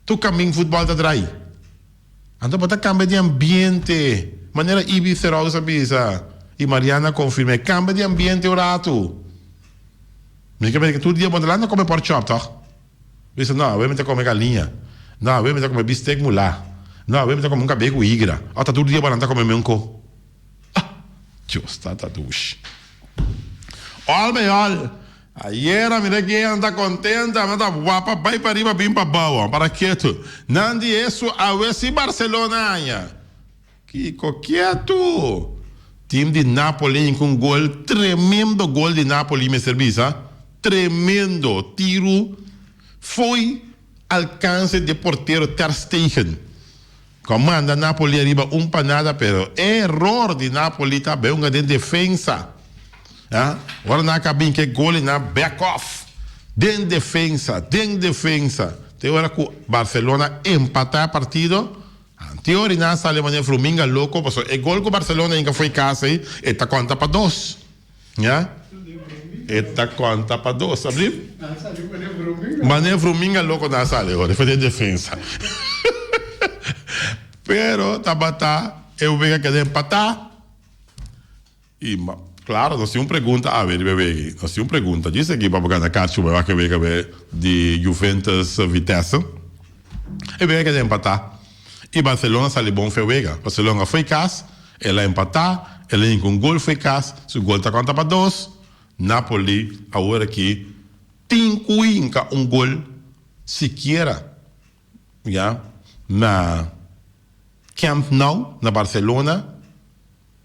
Tur camin voetbal ta draai. Anto bo ta cambia di ambiente manera Ibi Theroux a bisa y Mariana a confirma e cambia di ambiente un rato. Mi ke mira tur dia bo ta lanta come pork chop toch? Bisa, No, awe mi ta kome galiña. No, awe mi ta kome bistek mulá. No, awe mi ta kome un kabé ku igra. Òf ta tur dia bo nan ta kome meun ko. Ah! Dios tata dushi. Òl bij òl, ayera mi ta keda nan ta kontenta, nan ta wapa bai pariba bin pabou. Para ketu. Nan di esu awe si Barcelona haña. Kiko ketu! Team di Napoli hinka un gol, tremendo gol di Napoli mester bisa, tremendo tiru fo'i alcanse di e portero Ter Stegen cu a manda Napoli ariba un pa nada pero error di Napoli ta bay hunga den defensa ya ora nan a caba hinka e gol y nan a back off den defensa den defensa te ora cu Barcelona empata e partido. Anteori nan a sali manera fluminga loko pasobra e gol ku Barcelona hinka fo'i kas ei e ta konta pa dos ya e ta konta pa dos sabí manera fluminga loko nan a sali ora for den defensa pero tabata e wega keda empatá. Y claro, nos tin un pregunta awe riba e wega. Nos tin un pregunta. Djis aki pa bo gana kachi bo wak e wega awe di Juventus Vitesse. E wega keda empatá y Barcelona sali bon fe wega. Barcelona fo'i kas, el a empatá, el a hinka un gol fo'i kas, su gol ta konta pa dos. Napoli awor aki tin ku hinka un gol sikiera ya na Camp Nou na Barcelona.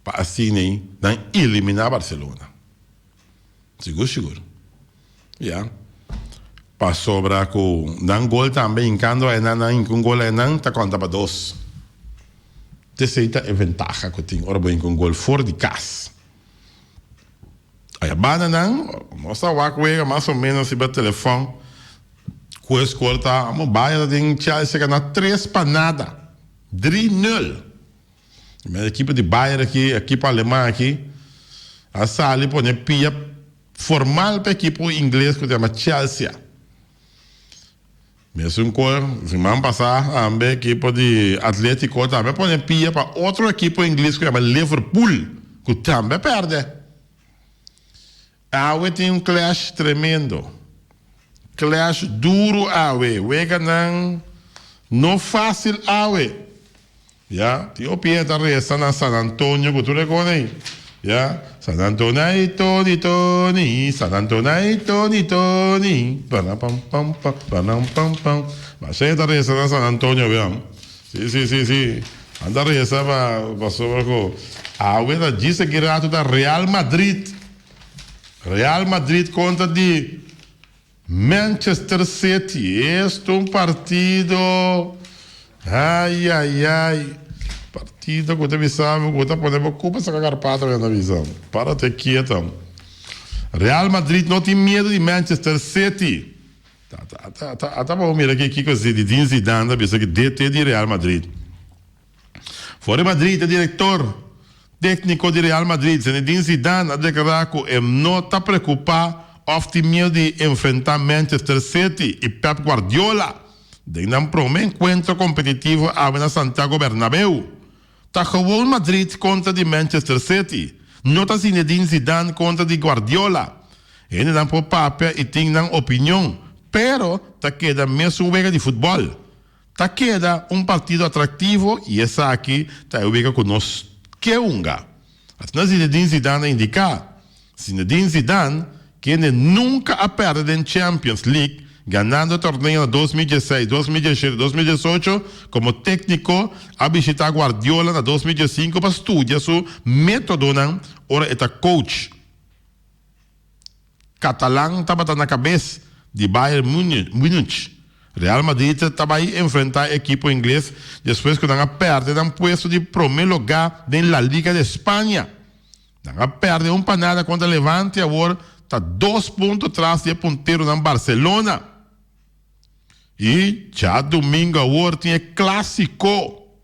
Pa asina nan eliminá Barcelona. Sigur sigur. Ya. Pasobra ku nan gol tambe hinkando einan nan hinka un gol einan ta konta pa dos. Esei ta e ventaha ku tin ora bo hinka un gol for di kas. Aya banda nan, nos ta wak wega mas o menos riba telefòn ku e skor ta amo Bayern ta den Chelsea gana tres pa nada, dri nul. E ekipo di Bayern aki, ekipo aleman aki a sali pone pia formal pa ekipo ingles ku ta yama Chelsea. Mesun kor, siman pasá tambe ekipo di Atletico tambe a pone pia pa otro ekipo ingles ku yama Liverpool ku tambe a pèrdè. Awe tin un clash tremendo. Clash duru awe. Weganan no fásil awe. Ya, tin hopi hende ta resa na San Antonio ku tur e kos ei. Ya, San Antonio ai Toni Toni, San Antonio ai Toni Toni, panam pam pam pam, panam pam pam. Masha hende ta resa na San Antonio weon. Si, si, si, si. Nan ta resa pa pasobra ku awe ta djis aki ratu ta Real Madrid. Real Madrid kontra di Manchester City, esto un partido ay ay ay, partido cu ta bisa bo cu ta pone bo cupa saca carpata mi ta bisa, para te kieto. Real Madrid no tin miedo di Manchester City. Ta ta ta bo mira aki kico Zinedine Zidane ta bisa ki DT di Real Madrid. For di Madrid e director tecnico di Real Madrid, Zinedine Zidane a declara cu e no ta preocupa of tin miedo di enfrenta Manchester City y Pep Guardiola den nan prome encuentro competitivo awe na Santiago Bernabeu. Ta gewoon Madrid contra di Manchester City, no ta Zinedine Zidane contra di Guardiola. Hendenan por papia y tin nan opinion, pero ta keda mesun wega di futbol. Ta keda un partido atractivo y esaki ta e wega cu nos ke hunga. Asina Zinedine Zidane a indica. Zinedine Zidane, kende nunca a perde den Champions League, ganando e torneo na 2016, 2017, 2018, como tecnico a bishita Guardiola na 2015 pa studia su metodonan ora e ta coach. Catalan tabata na cabes di Bayern Munich. Real Madrid ta bay enfrenta e ekipo ingles despues cu nan a perde nan puesto di prome loga den La Liga de Spaña. Nan a perde un panada contra Levante y awor ta dos punto tras di e punteronan Barcelona. Y djadomingo awor tin e Clasico.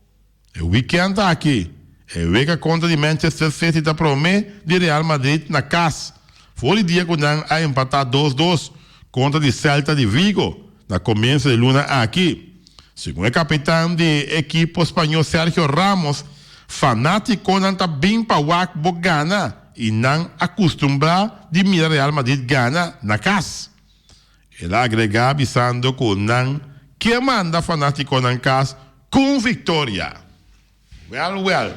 E weekend aki, e wega kontra di Manchester City ta prome di Real Madrid na kas, for di dia ku nan a empatá dos dos kontra di Celta di Vigo na komienso di luna aki. Segun e kapitan di e ekipo spañó Sergio Ramos, fanátikonan ta bin pa wak bo gana i nan a kustumbrá di mira Real Madrid gana na kas. El a agregá bisando ku nan ke manda fanátikonan kas ku un viktoria. Wèl wèl,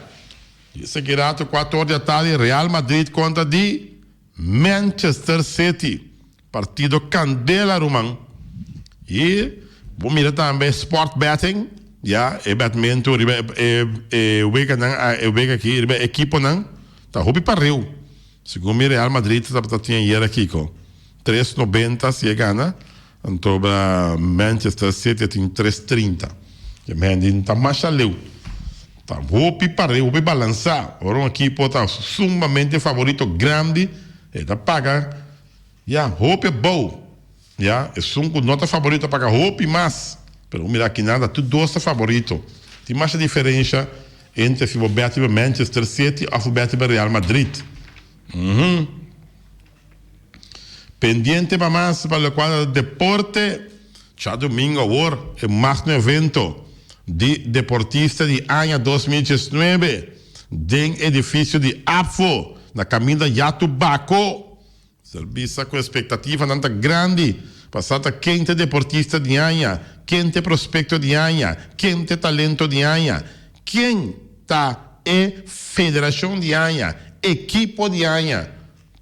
di esaki rato kuator di atardi Real Madrid kontra di Manchester City. Partido kandela ruman. I bo mira tambe sport betting, ya e bètmentu riba e e weganan e wega aki riba e ekiponan ta hopi pareu. Segun mi Real Madrid tabata tin ayera kiko tres nobenta si e gana anto Manchester City a tin tres trinta. E mendi ta masha leu. Ta hopi pareu, hopi balansa. Ora un ekipo ta sumamente favorito grandi e ta paga ya hopi abou. Ya esun ku no ta favorito a paga hopi mas. Pero mira aki nada tur dos ta favorito. Tin masha diferensha entre si bo bèt riba Manchester City òf bo bèt riba Real Madrid. Uhum. Pendiente pa mas pa lokual ta deporte, djadumingu awor e magno evento di deportista di aña 2019 den edifisio di APFO na kaminda Yatu Bako. Ser bisa ku espektativanan ta grandi pa sa ta ken ta e deportista di aña, ken ta e prospekto di aña, ken ta e talento di aña, ken ta e federashon di aña, ekipo di aña.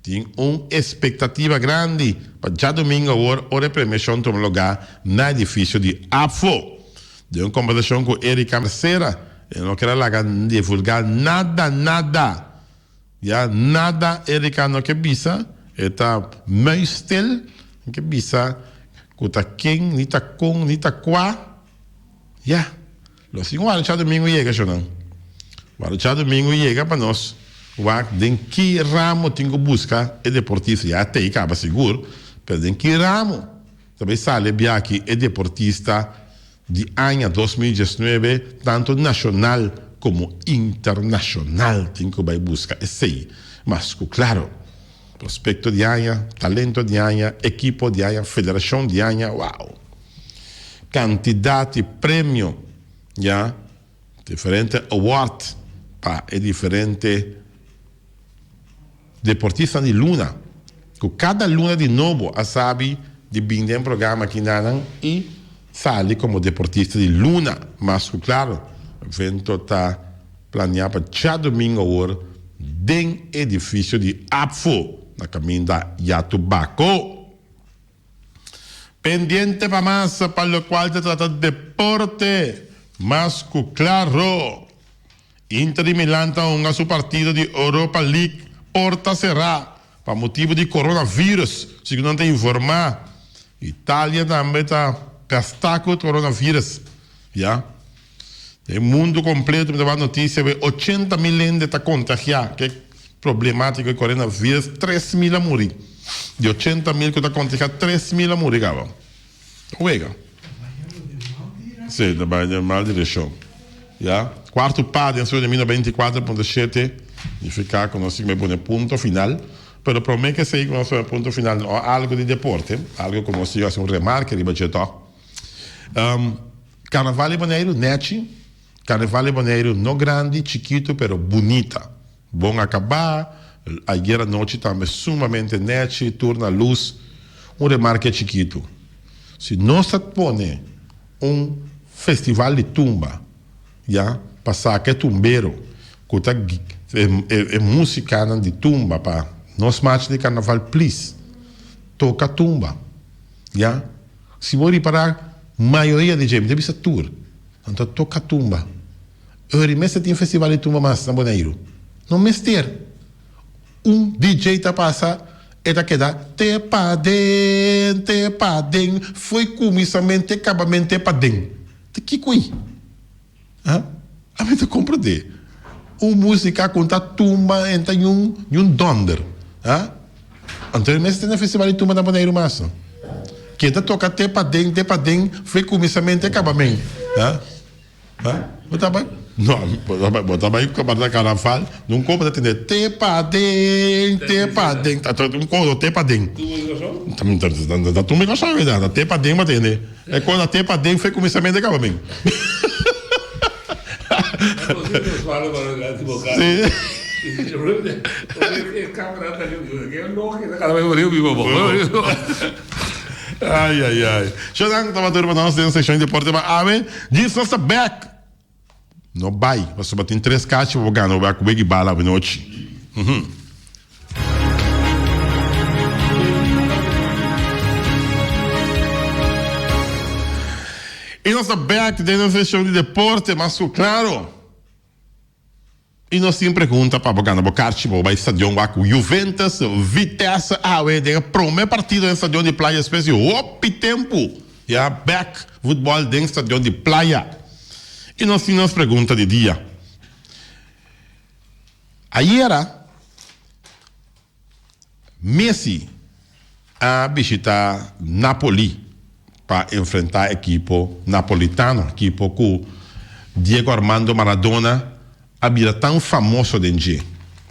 Tin un espektativa grandi pa djadumingu awor ora e premiashon tuma lugá na edifisio di APFO. Den un kombersashon ku Erika Mercera, e no ker a laga divulgá nada nada. Ya nada Erika no ke bisa, e ta muisstil, no ke bisa ku ta ken, ni ta kon, ni ta kua. Ya, lo sin wara djadumingu yega, shownan. Wara djadumingu yega pa nos. Wak den ki ramo tin ku buska e deportista, ya tei kaba sigur, pero den ki ramo ta bai sali biaki e deportista di aña 2019 tanto nashonal komo internashonal tin ku bai buska esei. Mas ku klaro, prospekto di aña, talento di aña, ekipo di aña, federashon di aña, wow! Kantidat di premio ya. Diferente award pa e diferente deportistanan di luna ku kada luna di nobo a sabi di bin den programa aki nanan i sali komo deportista di luna. Mas ku klaro evento ta planea pa djadumingu awor den edifisio di APFO na kaminda Yatubako. Pendiente pa mas pa locual ta trata deporte, mas cu claro. Inter di Milan ta hunga su partido di Europa League porta cera pa motibo di coronavirus, segun nan ta informa. Italia tambe ta pesta cu coronavirus, ya. Den mundo completo mi ta wak noticia we 80 mil hende ta contagia ke problematico e coronavirus, 3 mil a muri. Di 80 mil cu ta contagia, 3 mil a muri caba. Wega. Si, ta bay den mal direccion. Ya. Cuarto pa den sueño mi 94.7 nifica cu nos tin bay pone punto final. Pero prome ke esey cu nos pone punto final no algo di deporte, algo cu nos tin haci un remarke riba dje toch. Carnaval di Boneiru nechi, Carnaval di Boneiru no grandi, chikitu pero bunita. Bon acabá, ayer anochi tambe sumamente nechi, tur na luz. Un remarke chikitu, si nos ta pone un festival di tumba ya pa saca e tumbero cu ta e musicanan di tumba pa nos marcha di carnaval please toca tumba ya. Si bo ripará, mayoria di dje, mi ta bisa tur, nan ta toka tumba. Ori mester tin festival di tumba mas na Boneiru? No mester. Un DJ ta pasa, e ta keda te paden, te paden, fo'i kuminsament te kabament te paden. Ta kiko ei? Ha? Ami ta komprendé. Un músika ku ta tumba en ta ñun ñun dònder. Ha? Anto e mester na festival di tumba na Boneiru mas. Ken ta toka te paden te paden fo'i kuminsament te kabament. Ha? Ha? Bo ta bai? No, bo ta bai bo ta bai na karnaval, nun komo ta tende te paden, te paden. Ta un koro te paden. Ta tumba i Kòrsou, ta te paden bo tende. E kos a te paden fe kuminsamentu e kaba bin. Ai ai ai. Shonan tabata riba nos den sekshon di deporte pa awe. Djis nos ta bek. No bai, pasobra tin tres kachi pa bo gana bo bai ku wegi bala awenochi. I nos ta bek den nos seshon di deporte, mas ku klaro. I nos tin pregunta pa bo gana bo karchi pa bo bai stadion wak ku Juventus Vitesse awe den e prome partido den stadion di Playa despues di hopi tempu ya bek futbol den stadion di Playa. I nos tin nos pregunta di dia. Ayera Messi a bishita Napoli pa enfrenta ekipo napolitano, ekipo ku Diego Armando Maradona a bira tan famoso den dje.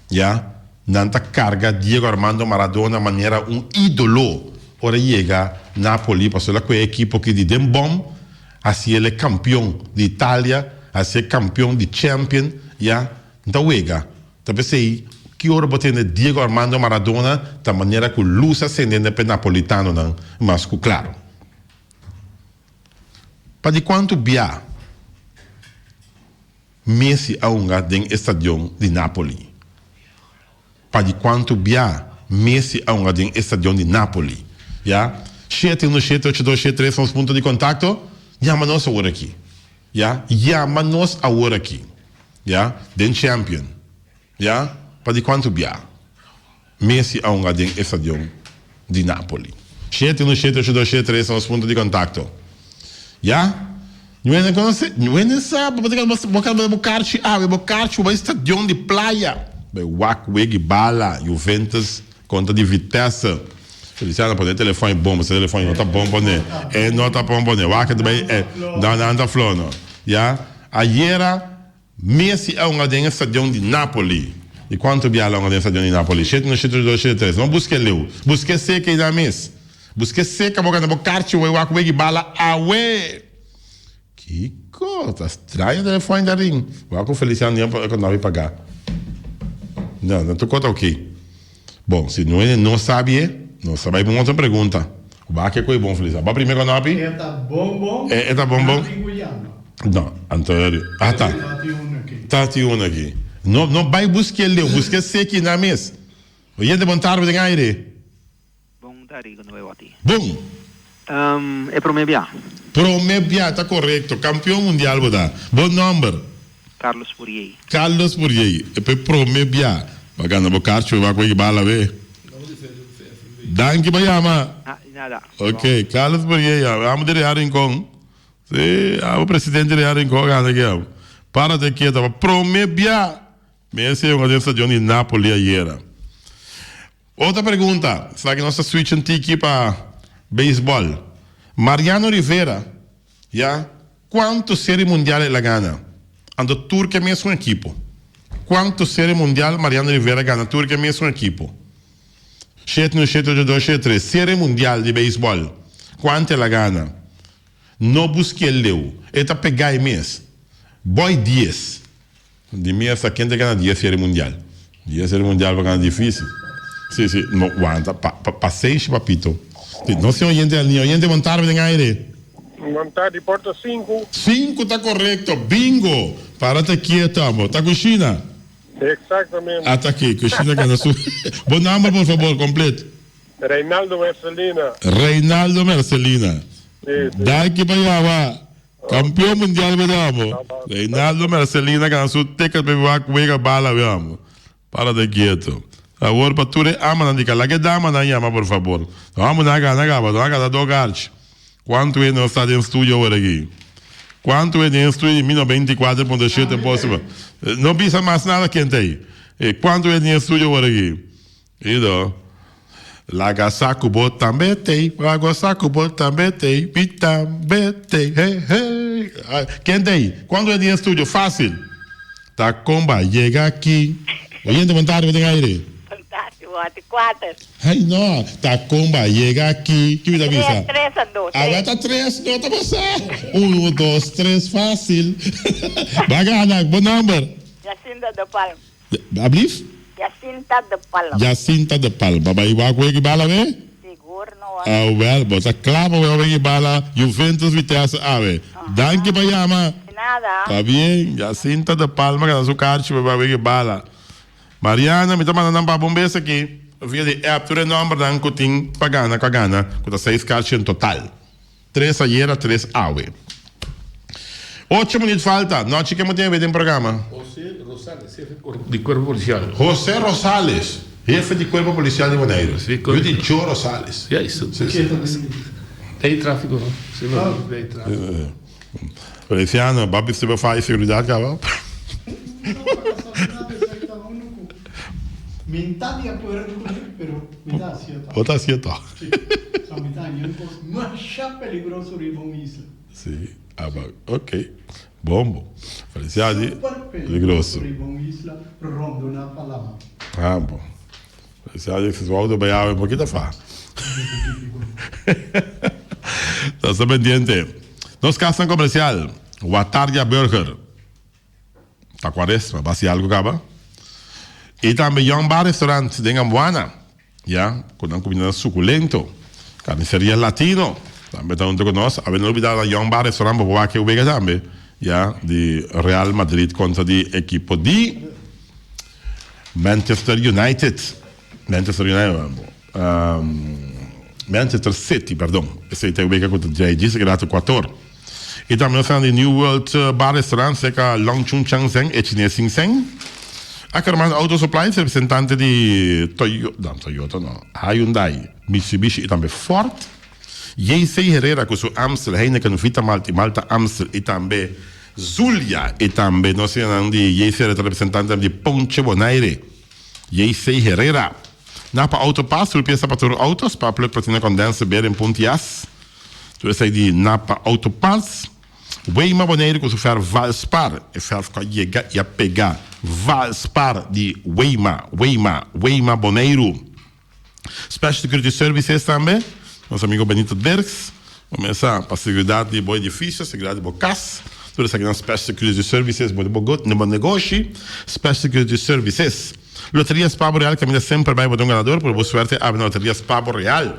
Ya, nan ta karga Diego Armando Maradona manera un idolo ora e yega Napoli pasobra el a kohe e ekipo aki di den bòm, hasi el e kampion di Italia, hasi e kampion di Champion, ya. N ta wega. Ta p'esei ki ora bo tende Diego Armando Maradona ta manera ku lus a sende na p'e napolitanonan mas ku klaro. Pa di kuantu bia Messi a hunga den e stadion di Napoli? Pa di kuantu bia Messi a hunga den e stadion di Napoli? Ya. 7178273 nos punto di kontakto. Yama nos awor aki. Ya. Yama nos awor aki. Ya, den Champion. Ya, pa di kuantu bia Messi a hunga den e stadion di Napoli? 7178273 ta nos punto di kontakto. Ya, Ñuene konosé, ñuene sa, bo ta bo karchi awe, bo karchi bo bai stadion di Playa. Bai wak wegi bala Juventus kontra di Vitesse. Feliciano pone e telefon ei bon pasobra e telefon ei no ta bon pone. E no ta bon pone. Wak e bai e no nan ta flo no. Ya. Ayera Messi a hunga den e stadion di Napoli. Di kuantu bia el a hunga den e stadion di Napoli? Shete no shete dos shete tres. No buske leu. Buske seka ei nan mes. Buske seka bo gana bo karchi wei wak wegi bala awe. Kiko? Ta straño telefon ta ring. Wak ku Feliciano di e konobi paga. No, no tur kos ta oke. Bon, si no hende no sabi e, nos ta bai pa un otro pregunta. Wak e ku e bon Feliciano. Bo prime konobi? E ta bon bon. E ta bon bon? Nan tin ku yama. No, anto ah ta. Ta tin un aki. Ta tin un aki. No, no bai buske leu, buske seki nan mes. Oyente bon tarde den aire. Bon tardi ku no wati. Bon. E prome bia. Prome bia ta korekto. Kampion mundial bo ta. Bo nomber? Carlos Puriey. Carlos Puriey. E pe prome bia. Bo a gana bo karchi bo wak weki bala we. Danki pa yama. Ah, di nada. Ok, Carlos Puriey. Amo di Real Rincon. Si, amo presidente di Real Rincon a gana aki amo. Párate keto. Pa prome bia. Messi a hunga den stadion di Napoli ayera. Otro pregunta, sa ki nos ta switch un tiki pa beisbòl. Mariano Rivera, ya, kuantu Serie Mundial el a gana? Anto tur ke mesun ekipo. Kuantu Serie Mundial Mariano Rivera gana tur ke mesun ekipo? Shete un, shete ocho, dos, shete tres. Serie Mundial di beisbòl, kuantu el a gana? No busk'é leu, e ta pegá e mes. Boy dies. Di mi esta ken ta gana dies serie mundial. Dies serie mundial pa gana dificil. Si, si, no wanta, pa, pa, pasenshi papito. Si, nos tin oyente na liña. Oyente bon tarde den aire. Bon tarde, porta sinku. Sinku ta korekto, bingo! Para te kieto amo. Ta kushina? Exactamente. Ata aki, kushina gana su. Bo nomber por fabor, kompleto. Reinaldo Mercelina. Reinaldo Mercelina. Si, si. Danki pa yama. Kampeon mundial be amo. Reinaldo Mercelina gana su ticket pa wak wega bala be amo. Para de kieto. Awor pa tur e amanan di kala ke damanan yama por fabor. No amo na gana kaba, no a gana do karchi. Kuantu hende nos ta den studio awor aki? Kuantu hende den studio di mino 24.7 possible? No bisa mas nada ken ta ei. Kuantu hende den studio awor aki? Ido. Laga sa ku bo tambe t'ei, laga sa ku bo tambe t'ei, mi tambe t'ei, he he. Ken t'ei? Kuantu e di den studio? Fásil. Ta kon ba yega aki. Oyente bon tardi, bo den aire. Bon tardi, bo ati kuater. Ai no, ta kon ba yega aki. Ki mi ta bisa? Tres, tres a dos. Awe ta tres, no ta pasá. Uno, dos, tres, fásil. Ba gana, bo nòmber? Jacinta de Palm. Ablief? Jacinta de Palm. Jacinta de Palm. Ba bai wak weki bala we? Sigur no wak. Ah wel, bo ta kla pa wak weki bala Juventus Vitesse awe. Danki pa yama. Di nada. Ta bien, Jacinta de Palma gana su karchi pa bai weki bala. Mariana, mi ta manda nan pa bo un bes aki via di app tur e nombernan ku tin pa gana ku a gana, ku ta seis karchi en total. Tres ayera, tres awe. Ocho minuut falta. Nochi ke mo tin awe den programa? José Rosales, hefe di Cuerpo Policial. José Rosales, hefe di Cuerpo Policial di Boneiru. Yu di Joe Rosales. Ja, is Ley tráfico, no? Sí, ley tráfico. Feliciano, bo a bisti bo faya seguridad caba? Mi ta di acuerdo cu mi, pero mi ta hacié toch. Bo ta hacié toch. Sí. So mi ta haña un cos masha peligroso riba un isla. Sí, aba, ok. Bon bo. Felicidades. Super peligroso riba un isla rondona pa lama. Ah, bon. Felicidades, si su auto bay awe un poquito fa. Nos ta pendiente. Nos casnan comercial, Watardia Burger. Ta cuaresma, ba haci algo caba. Y tambe Young Bar Restaurant den Ambuana, ya, cu nan cumindanan suculento. Carniceria Latino tambe ta hunto cu nos. Awe no olbida na Young Bar Restaurant bo por wak e wega tambe, ya, di Real Madrid contra di ekipo di Manchester United. Manchester United, Manchester City, perdon. Esey ta e wega cu ta djai djis e rato cuator. Y tambe nos tene di New World Bar Restaurant cerca Long Chun Chang Zeng e Chines Sing Seng. Ackerman Auto Supplies, representante di Toyota, no, Toyota no, Hyundai, Mitsubishi y tambe Ford. JC Herrera cu su Amstel, Heineken, Vitamalt y Malta Amstel y tambe Zulia y tambe nos tene di JC Herrera ta representante di Ponche Bonaire. JC Herrera. Napa Auto Parts, tur piesa pa tur auto, spark plug, platina, condenser, bearing, puntias. Tur esei di Napa Auto Parts. Weima Boneiru ku su fèrf Valspar. E fèrf ku a yega i a pega. Valspar di Weima, Weima, Weima Boneiru. Special Security Services tambe. Nos amigo Benito Dirks. Bo mesa pa seguridat di bo edifisio, seguridat di bo kas. Tur esakinan Special Security Services bo di bo bo negoshi. Special Security Services. Loteria Spabo Real kaminda semper bai bo ta un ganador, pero bo suerte awe na Loteria Spabo Real.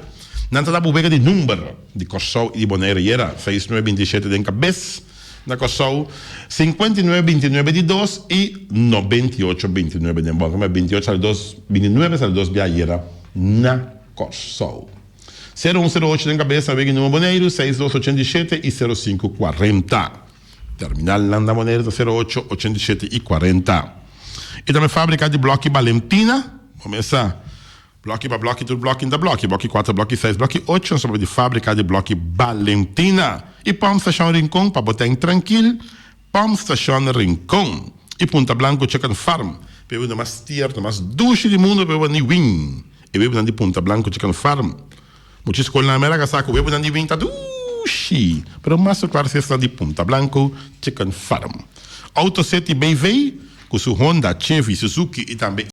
Nan ta da bo wega di number di Kòrsou i di Bonaire yera, seis nuebe binti shete den kabes na Kòrsou, sinkuenta i nuebe binti nuebe di dos i nobenta i ocho binti nuebe den bòlta. Binti ocho sali dos, binti nuebe sali dos bia yera na Kòrsou. Sero un sero ocho den kabes na wega di number Boneiru, seis dos ochenta i shete i sero sinku kuarenta. Terminalnan na Boneiru ta sero ocho, ochenta i shete i kuarenta. I tambe fábrika di blòki Balentina, bo mesa. Blòki pa blòki tur blòki ta blòki, blòki kuater, blòki seis, blòki ocho, nos ta papia di fábrika di blòki Balentina. I Pòmp Stashon Rincon pa bo ten trankil, Pòmp Stashon Rincon. I Punta Blanco Chicken Farm, pa e webunan mas tierno, mas dushi di mundu, pa e webunan di win, e webunan di Punta Blanco Chicken Farm. Mucha skolnan Merka sa ku webunan di win ta dushi, pero mas ku klaro si esnan di Punta Blanco Chicken Farm. Auto City BV, ku su Honda, Chevy, Suzuki i tambe.